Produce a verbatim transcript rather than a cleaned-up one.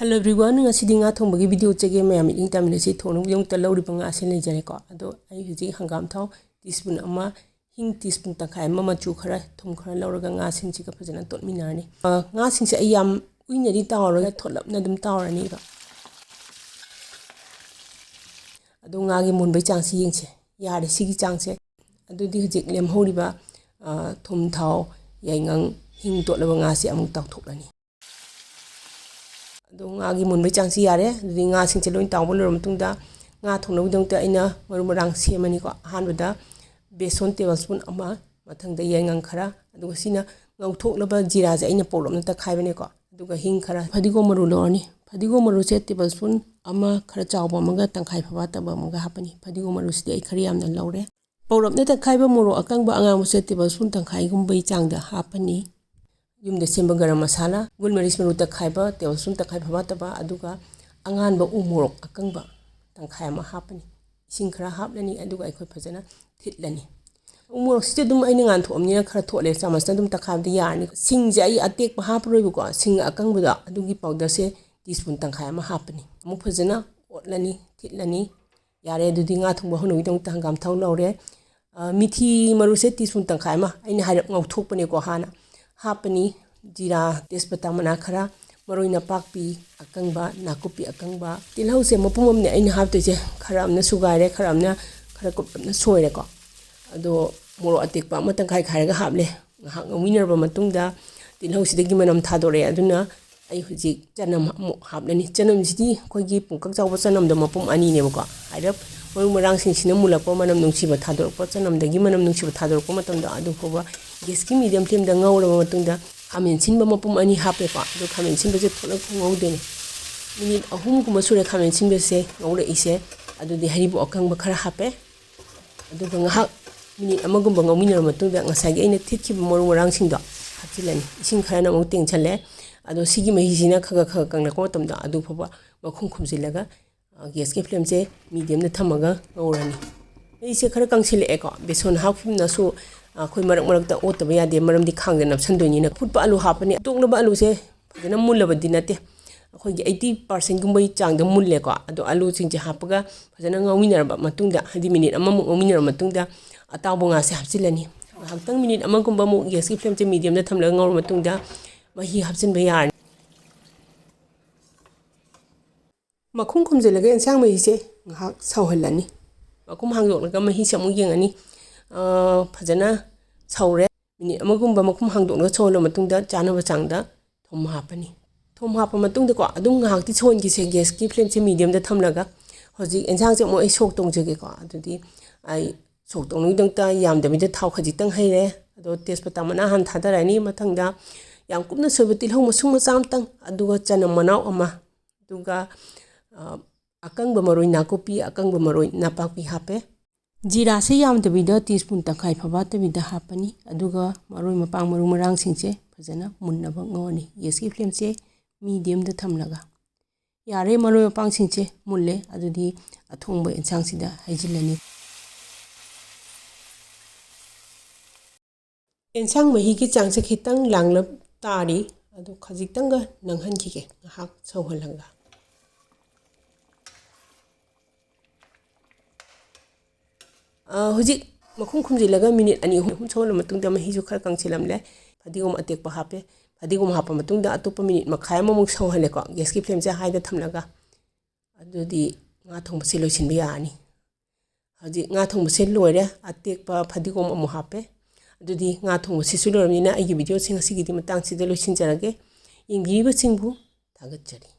Hello everyone, ꯉꯁꯤꯗꯤ ꯉꯥ ꯊꯣꯡꯕꯒꯤ ꯚꯤꯗꯤꯑꯣ ꯆꯒꯦ ꯃꯌꯥꯝ ꯃꯤꯠꯌꯦꯡ ꯇꯥꯃꯤꯟꯅꯁꯤ꯫ ꯊꯣꯡꯅꯕꯒꯤꯗꯃꯛꯇ ꯂꯧꯔꯤꯕ ꯉꯥꯁꯦ ꯂꯩꯖꯔꯦꯀꯣ꯫ ꯑꯗꯣ ꯑꯩ ꯍꯧꯖꯤꯛ ꯍꯪꯒꯥꯝ ꯊꯥꯎ ꯇꯤ ꯁ꯭ꯄꯨꯟ ꯑꯃ, ꯍꯤꯡ ꯇꯤ ꯁ꯭ꯄꯨꯟ ꯇꯪꯈꯥꯏ ꯑꯃ, ꯃꯆꯨ ꯈꯔ, ꯊꯨꯝ ꯈꯔ ꯂꯧꯔꯒ ꯉꯥꯁꯤꯡꯁꯤꯒ ꯐꯖꯅ ꯇꯣꯠꯃꯤꯟꯅꯔꯅꯤ꯫ ꯑ, ꯉꯥꯁꯤꯡꯁꯦ ꯑꯩ ꯌꯥꯝ ꯀꯨꯏꯅꯗꯤ ꯇꯥꯎꯔꯔꯣꯏ, ꯊꯣꯠꯂꯞꯅ ꯑꯗꯨꯝ ꯇꯥꯎꯔꯅꯤꯕ꯫ ꯑꯗꯣ ꯉꯥꯒꯤ ꯃꯨꯟꯕꯩ ꯆꯥꯡꯁꯤ ꯌꯦꯡꯁꯦ꯫ ꯌꯥꯔꯦ ꯁꯤꯒꯤ ꯆꯥꯡꯁꯦ꯫ ꯑꯗꯨꯗꯤ ꯍꯧꯖꯤꯛ ꯂꯦꯝꯍꯧꯔꯤꯕ, ꯑ, ꯊꯨꯝ, ꯊꯥꯎ, ꯌꯥꯏꯉꯪ, ꯍꯤꯡ ꯇꯣꯠꯂꯕ ꯉꯥꯁꯦ ꯑꯃꯨꯛ ꯇꯥꯎꯊꯣꯛꯂꯅꯤ꯫ ꯑꯗꯣ ꯉꯥꯒꯤ ꯃꯨꯟꯕꯩ ꯆꯥꯡꯁꯤ ꯌꯥꯔꯦ꯫ ꯑꯗꯨꯗꯤ ꯉꯥꯁꯤꯡꯁꯦ ꯂꯣꯏ ꯇꯥꯎꯕ ꯂꯣꯏꯔꯕ ꯃꯇꯨꯡꯗ ꯉꯥ ꯊꯣꯡꯅꯕꯒꯤꯗꯃꯛꯇ ꯑꯩꯅ ꯃꯔꯨ ꯃꯔꯥꯡ ꯁꯦꯝꯃꯅꯤꯀꯣ꯫ ꯑꯍꯥꯟꯕꯗ ꯕꯦꯁꯣꯟ ꯇꯦꯕꯜ ꯁ꯭ꯄꯨꯟ ꯑꯃ, ꯃꯊꯪꯗ ꯌꯥꯏꯉꯪ ꯈꯔ, ꯑꯗꯨꯒ ꯁꯤꯅ ꯉꯧꯊꯣꯛꯂꯕ ꯖꯤꯔꯥꯁꯦ ꯑꯩꯅ ꯄꯧꯔꯞꯅ ꯇꯛꯈꯥꯏꯕꯅꯦꯀꯣ꯫ ꯑꯗꯨꯒ ꯍꯤꯡ ꯈꯔ, ꯐꯗꯤꯒꯣꯝ ꯃꯔꯨ ꯂꯧꯔꯅꯤ꯫ ꯐꯗꯤꯒꯣꯝ ꯃꯔꯨꯁꯦ ꯇꯦꯕꯜ ꯁ꯭ꯄꯨꯟ ꯑꯃ ꯈꯔ ꯆꯥꯎꯕ ꯑꯃꯒ ꯇꯪꯈꯥꯏ ꯐꯕꯥꯠꯇꯕ ꯑꯃꯒ ꯍꯥꯞꯄꯅꯤ꯫ ꯐꯗꯤꯒꯣꯝ ꯃꯔꯨꯁꯤꯗꯤ ꯑꯩ ꯈꯔ ꯌꯥꯝꯅ ꯂꯧꯔꯦ꯫ ꯄꯧꯔꯞꯅ ꯇꯛꯈꯥꯏꯕ ꯃꯣꯔꯣꯛ ꯑꯀꯪꯕ ꯑꯉꯥꯡꯕꯁꯦ ꯇꯦꯕꯜ ꯁ꯭ꯄꯨꯟ ꯇꯪꯈꯥꯏꯒꯨꯝꯕꯒꯤ ꯆꯥꯡꯗ ꯍꯥꯞꯄꯅꯤ꯫ ꯌꯨꯝꯗ ꯁꯦꯝꯕ ꯒꯔꯝ ꯃꯁꯥꯂꯥ, ꯒꯨꯜ ꯃꯔꯤꯁ ꯃꯔꯨ ꯇꯛꯈꯥꯏꯕ ꯇꯦꯕꯜ ꯁ꯭ꯄꯨꯟ ꯇꯪꯈꯥꯏ ꯐꯕꯥꯠꯇꯕ, ꯑꯗꯨꯒ ꯑꯉꯥꯟꯕ ꯎ ꯃꯣꯔꯣꯛ ꯑꯀꯪꯕ ꯇꯪꯈꯥꯏ ꯑꯃ ꯍꯥꯞꯄꯅꯤ꯫ ꯏꯁꯤꯡ ꯈꯔ ꯍꯥꯞꯂꯅꯤ, ꯑꯗꯨꯒ ꯑꯩꯈꯣꯏ ꯐꯖꯅ ꯊꯤꯠꯂꯅꯤ꯫ ꯎ ꯃꯣꯔꯣꯛꯁꯤꯗꯤ ꯑꯗꯨꯝ ꯑꯩꯅ ꯉꯥꯟꯊꯣꯛꯑꯕꯅꯤꯅ ꯈꯔ ꯊꯣꯠꯂꯦ, ꯆꯥꯃꯁꯅ ꯑꯗꯨꯝ ꯇꯛꯈꯥꯏꯕꯗ ꯌꯥꯔꯅꯤ꯫ ꯁꯤꯡꯁꯦ ꯑꯩ ꯑꯇꯦꯛꯄ ꯍꯥꯞꯄꯔꯣꯏꯕꯀꯣ, ꯁꯤꯡ ꯑꯀꯪꯕꯗꯣ ꯑꯗꯨꯒꯤ ꯄꯥꯎꯗꯔꯁꯦ ꯇꯤ ꯁ꯭ꯄꯨꯟ ꯇꯪꯈꯥꯏ ꯑꯃ ꯍꯥꯞꯄꯅꯤ꯫ ꯑꯃꯨꯛ ꯐꯖꯅ ꯑꯣꯠꯂꯅꯤ, ꯊꯤꯠꯂꯅꯤ꯫ ꯌꯥꯔꯦ, ꯑꯗꯨꯗꯤ ꯉꯥ ꯊꯣꯡꯕ ꯍꯧꯅꯕꯒꯤꯗꯃꯛꯇ ꯍꯪꯒꯥꯝ ꯊꯥꯎ ꯂꯧꯔꯦ꯫ ꯑ, ꯃꯤꯊꯤ ꯃꯔꯨꯁꯦ ꯇꯤ ꯁ꯭ꯄꯨꯟ ꯇꯪꯈꯥꯏ ꯑꯃ ꯑꯩꯅ ꯍꯥꯏꯔꯞ ꯉꯧꯊꯣꯛꯄꯅꯦꯀꯣ ꯍꯥꯟꯅ꯫ ꯍꯥꯞꯄꯅꯤ, ꯖꯤꯔꯥ, ꯇꯦꯖꯄꯇꯥ ꯃꯅꯥ ꯈꯔ, ꯃꯔꯣꯏ ꯅꯄꯥꯛꯄꯤ ꯑꯀꯪꯕ, ꯅꯥꯀꯨꯞꯄꯤ ꯑꯀꯪꯕ, ꯇꯤꯜꯍꯧꯁꯦ ꯃꯄꯨꯝ ꯑꯃꯅꯦ ꯑꯩꯅ ꯍꯥꯞꯇꯣꯏꯁꯦ꯫ ꯈꯔ ꯑꯃꯅ ꯁꯨꯒꯥꯏꯔꯦ, ꯈꯔ ꯑꯃꯅ ꯈꯔ ꯀꯨꯞꯂꯞꯅ ꯁꯣꯏꯔꯦꯀꯣ꯫ ꯑꯗꯣ ꯃꯣꯔꯣꯛ ꯑꯇꯦꯛꯄ ꯑꯃ ꯇꯪꯈꯥꯏ ꯈꯥꯏꯔꯒ ꯍꯥꯞꯂꯦ꯫ ꯉꯥꯏꯍꯥꯛ ꯉꯧꯃꯤꯟꯅꯔꯕ ꯃꯇꯨꯡꯗ ꯇꯤꯜꯍꯧꯁꯤꯗꯒꯤ ꯃꯅꯝ ꯊꯥꯗꯣꯔꯛꯑꯦ꯫ ꯑꯗꯨꯅ ꯑꯩ ꯍꯧꯖꯤꯛ ꯆꯅꯝ ꯑꯃꯨꯛ ꯍꯥꯞꯂꯅꯤ꯫ ꯆꯅꯝꯁꯤꯗꯤ ꯑꯩꯈꯣꯏꯒꯤ ꯄꯨꯡꯀꯛ ꯆꯥꯎꯕ ꯆꯅꯝꯗꯣ ꯃꯄꯨꯝ ꯑꯅꯤꯅꯦꯕꯀꯣ꯫ ꯍꯥꯏꯔꯞ ꯃꯔꯨ ꯃꯔꯥꯡꯁꯤꯡꯁꯤꯅ ꯃꯨꯜꯂꯛꯄ, ꯃꯅꯝ ꯅꯨꯡꯁꯤꯕ ꯊꯥꯗꯣꯔꯛꯄ, ꯆꯅꯝꯗꯒꯤ ꯃꯅꯝ ꯅꯨꯡꯁꯤꯕ ꯊꯥꯗꯣꯔꯛꯄ ꯃꯇꯝꯗ ꯑꯗꯨ ꯐꯥꯎꯕ ꯒꯦꯁꯀꯤ ꯃꯤꯗꯤꯌꯝ ꯐ꯭ꯂꯦꯝꯗ ꯉꯧꯔꯕ ꯃꯇꯨꯡꯗ ꯈꯥꯃꯦꯟ ꯑꯁꯤꯟꯕ ꯃꯄꯨꯝ ꯑꯅꯤ ꯍꯥꯞꯄꯦꯀꯣ꯫ ꯑꯗꯨ ꯈꯥꯃꯦꯟ ꯑꯁꯤꯟꯕꯁꯦ ꯐꯖꯅ ꯉꯧꯗꯣꯏꯅꯦ꯫ ꯃꯤꯅꯤꯠ ꯑꯍꯨꯝꯒꯨꯝꯕ ꯁꯨꯔꯦ ꯈꯥꯃꯦꯟ ꯑꯁꯤꯟꯕꯁꯦ ꯉꯧꯔꯛꯏꯁꯦ꯫ ꯑꯗꯨꯗꯤ ꯍꯔꯤꯕꯣꯞ ꯑꯀꯪꯕ ꯈꯔ ꯍꯥꯞꯄꯦ꯫ ꯑꯗꯨꯒ ꯉꯥꯏꯍꯥꯛ ꯃꯤꯅꯤꯠ ꯑꯃꯒꯨꯝꯕ ꯉꯧꯃꯤꯟꯅꯔꯕ ꯃꯇꯨꯡꯗ ꯉꯁꯥꯏꯒꯤ ꯑꯩꯅ ꯊꯤꯠꯈꯤꯕ ꯃꯔꯨ ꯃꯔꯥꯡꯁꯤꯡꯗꯣ ꯍꯥꯞꯆꯤꯜꯂꯅꯤ꯫ ꯏꯁꯤꯡ ꯈꯔꯅ ꯑꯃꯨꯛ ꯇꯦꯡꯁꯜꯂꯦ꯫ ꯑꯗꯣ ꯁꯤꯒꯤ ꯃꯍꯤꯁꯤꯅ ꯈꯔ ꯈꯔ ꯈꯔ ꯀꯪꯂꯛꯄ ꯃꯇꯝꯗ ꯑꯗꯨ ꯐꯥꯎꯕ ꯃꯈꯨꯝ ꯈꯨꯝꯖꯤꯜꯂꯒ, ꯑ, ꯒꯦꯁꯀꯤ ꯐ꯭ꯂꯦꯝꯁꯦ ꯃꯤꯗꯤꯌꯝꯗ ꯊꯝꯃꯒ ꯉꯧꯔꯅꯤ꯫ ꯃꯍꯤꯁꯦ ꯈꯔ ꯀꯪꯁꯤꯜꯂꯛꯑꯦꯀꯣ꯫ ꯕꯦꯁꯣꯟ ꯍꯥꯞꯈꯤꯕꯅꯁꯨ ꯑꯩꯈꯣꯏ ꯃꯔꯛ ꯃꯔꯛꯇ ꯑꯣꯠꯇꯕ ꯌꯥꯗꯦ, ꯃꯔꯝꯗꯤ ꯈꯥꯡꯗ ꯅꯞꯁꯟꯗꯣꯏꯅꯤꯅ꯫ ꯐꯨꯠꯄ ꯑꯂꯨ ꯍꯥꯞꯄꯅꯤ꯫ ꯑꯇꯣꯡꯂꯕ ꯑꯂꯨꯁꯦ ꯐꯖꯅ ꯃꯨꯜꯂꯕꯗꯤ ꯅꯠꯇꯦ꯫ ꯑꯩꯈꯣꯏꯒꯤ eighty percent ꯒꯨꯝꯕꯒꯤ ꯆꯥꯡꯗ ꯃꯨꯜꯂꯦꯀꯣ꯫ ꯑꯗꯣ ꯑꯂꯨꯁꯤꯡꯁꯦ ꯍꯥꯞꯄꯒ ꯐꯖꯅ ꯉꯧꯃꯤꯟꯅꯔꯕ ꯃꯇꯨꯡꯗ, ꯍꯥꯏꯗꯤ ꯃꯤꯅꯤꯠ ꯑꯃꯃꯨꯛ ꯉꯧꯃꯤꯟꯅꯔꯕ ꯃꯇꯨꯡꯗ, ꯑꯇꯥꯎꯕ ꯉꯥꯁꯦ ꯍꯥꯞꯆꯤꯜꯂꯅꯤ꯫ ꯉꯥꯏꯍꯥꯛꯇꯪ ꯃꯤꯅꯤꯠ ꯑꯃꯒꯨꯝꯕ ꯑꯃꯨꯛ ꯒ꯭ꯌꯥꯁꯀꯤ ꯐ꯭ꯂꯦꯝꯁꯦ ꯃꯤꯗꯤꯌꯝꯗ ꯊꯝꯂꯒ ꯉꯧꯔ ꯃꯇꯨꯡꯗ ꯃꯍꯤ ꯍꯥꯞꯆꯤꯟꯕ ꯌꯥꯔꯅꯤ꯫ ꯃꯈꯨꯝ ꯈꯨꯝꯖꯤꯜꯂꯒ ꯑꯦꯟꯁꯥꯡ ꯃꯍꯤꯁꯦ ꯉꯥꯏꯍꯥꯛ ꯁꯧꯍꯜꯂꯅꯤ꯫ ꯃꯈꯨꯝ ꯍꯥꯡꯗꯣꯛꯂꯒ ꯃꯍꯤꯁꯦ ꯑꯃꯨꯛ ꯌꯦꯡꯉꯅꯤ꯫ ꯑ, ꯐꯖꯅ ꯁꯧꯔꯦ꯫ ꯃꯤꯅꯤꯠ ꯑꯃꯒꯨꯝꯕ ꯃꯈꯨꯝ ꯍꯥꯡꯗꯣꯛꯂꯒ ꯁꯧꯍꯜꯂ ꯃꯇꯨꯡꯗ ꯆꯥꯅꯕ ꯆꯥꯡꯗ ꯊꯨꯝ ꯍꯥꯞꯄꯅꯤ꯫ ꯊꯨꯝ ꯍꯥꯞꯄ ꯃꯇꯨꯡꯗꯀꯣ ꯑꯗꯨꯝ ꯉꯥꯏꯍꯥꯛꯇꯤ ꯁꯧꯍꯟꯈꯤꯁꯦ ꯒ꯭ꯌꯥꯁꯀꯤ ꯐ꯭ꯂꯦꯝꯁꯦ ꯃꯤꯗꯤꯌꯝꯗ ꯊꯝꯂꯒ꯫ ꯍꯧꯖꯤꯛ ꯑꯦꯟꯁꯥꯡꯁꯦ ꯑꯃꯨꯛ ꯑꯩ ꯁꯣꯛ ꯇꯧꯖꯒꯦꯀꯣ꯫ ꯑꯗꯨꯗꯤ ꯑꯩ ꯁꯣꯛ ꯇꯧꯅꯕꯒꯤꯗꯃꯛꯇ ꯌꯥꯝꯗꯕꯤꯗ ꯊꯥꯎ ꯈꯖꯤꯛꯇꯪ ꯍꯩꯔꯦ꯫ ꯑꯗꯣ ꯇꯦꯖꯄꯇꯥ ꯃꯅꯥ ꯍꯥꯟꯅ ꯊꯥꯗꯔꯅꯤ꯫ ꯃꯊꯪꯗ ꯌꯥꯝ ꯀꯨꯞꯅ ꯁꯣꯏꯕ ꯇꯤꯜꯍꯧ ꯃꯁꯨꯡ ꯃꯆꯥ ꯑꯃꯇꯪ, ꯑꯗꯨꯒ ꯆꯅꯝ ꯃꯅꯥꯎ ꯑꯃ, ꯑꯗꯨꯒ, ꯑ, ꯑꯀꯪꯕ ꯃꯔꯣꯏ ꯅꯥꯀꯨꯞꯄꯤ, ꯑꯀꯪꯕ ꯃꯔꯣꯏ ꯅꯄꯥꯛꯄꯤ ꯍꯥꯞꯄꯦ꯫ ꯖꯤꯔꯥꯁꯦ ꯌꯥꯝꯗꯕꯤꯗ ꯇꯤ ꯁ꯭ꯄꯨꯟ ꯇꯪꯈꯥꯏ ꯐꯥꯕꯥꯠꯇꯕꯤꯗ ꯍꯥꯞꯄꯅꯤ꯫ ꯑꯗꯨꯒ ꯃꯔꯣꯏ ꯃꯄꯥꯡ ꯃꯔꯨ ꯃꯔꯥꯡꯁꯤꯡꯁꯦ ꯐꯖꯅ ꯃꯨꯟꯅꯕ ꯉꯧꯔꯅꯤ꯫ ꯒ꯭ꯌꯥꯁꯀꯤ ꯐ꯭ꯂꯦꯝꯁꯦ ꯃꯤꯗꯤꯌꯝꯗ ꯊꯝꯂꯒ꯫ ꯌꯥꯔꯦ, ꯃꯔꯣꯏ ꯃꯄꯥꯡꯁꯤꯡꯁꯦ ꯃꯨꯜꯂꯦ꯫ ꯑꯗꯨꯗꯤ ꯑꯊꯣꯡꯕ ꯑꯦꯟꯁꯥꯡꯁꯤꯗ ꯍꯩꯖꯤꯜꯂꯅꯤ꯫ ꯑꯦꯟꯁꯥꯡ ꯃꯍꯤꯒꯤ ꯆꯥꯡꯁꯦ ꯈꯤꯇꯪ ꯂꯥꯡꯂꯞ ꯇꯥꯔꯤ꯫ ꯑꯗꯨ ꯈꯖꯤꯛꯇꯪꯒ ꯅꯪꯍꯟꯈꯤꯒꯦ, ꯉꯥꯏꯍꯥꯛ ꯁꯧꯍꯜꯂꯒ꯫ ꯑ, ꯍꯧꯖꯤꯛ ꯃꯈꯨꯝ ꯈꯨꯝꯖꯤꯜꯂꯒ ꯃꯤꯅꯤꯠ ꯑꯅꯤ ꯑꯍꯨꯝ ꯁꯧꯍꯜꯂ ꯃꯇꯨꯡꯗ ꯃꯍꯤꯁꯨ ꯈꯔ ꯀꯪꯁꯤꯜꯂꯝꯂꯦ꯫ ꯐꯗꯤꯒꯣꯝ ꯑꯇꯦꯛꯄ ꯍꯥꯞꯄꯦ꯫ ꯐꯗꯤꯒꯣꯝ ꯍꯥꯞꯄ ꯃꯇꯨꯡꯗ ꯑꯇꯣꯞꯄ ꯃꯤꯅꯤꯠ ꯃꯈꯥꯏ ꯑꯃꯃꯨꯛ ꯁꯧꯍꯜꯂꯦꯀꯣ, ꯒ꯭ꯌꯥꯁꯀꯤ ꯐ꯭ꯂꯦꯝꯁꯦ ꯍꯥꯏꯗ ꯊꯝꯂꯒ꯫ ꯑꯗꯨꯗꯤ ꯉꯥ ꯊꯣꯡꯕꯁꯦ ꯂꯣꯏꯁꯤꯟꯕ ꯌꯥꯔꯅꯤ꯫ ꯍꯧꯖꯤꯛ ꯉꯥ ꯊꯣꯡꯕꯁꯦ ꯂꯣꯏꯔꯦ꯫ ꯑꯇꯦꯛꯄ ꯐꯗꯤꯒꯣꯝ ꯑꯃꯨꯛ ꯍꯥꯞꯄꯦ꯫ ꯑꯗꯨꯗꯤ ꯉꯥ ꯊꯣꯡꯕꯁꯤꯁꯨ ꯂꯣꯏꯔꯕꯅꯤꯅ ꯑꯩꯒꯤ ꯚꯤꯗꯤꯑꯣꯁꯦ ꯉꯁꯤꯒꯤꯗꯤ ꯃꯇꯥꯡꯁꯤꯗ ꯂꯣꯏꯁꯤꯟꯖꯔꯒꯦ꯫ ꯌꯦꯡꯕꯤꯔꯤꯕꯁꯤꯡꯕꯨ ꯊꯥꯒꯠꯆꯔꯤ꯫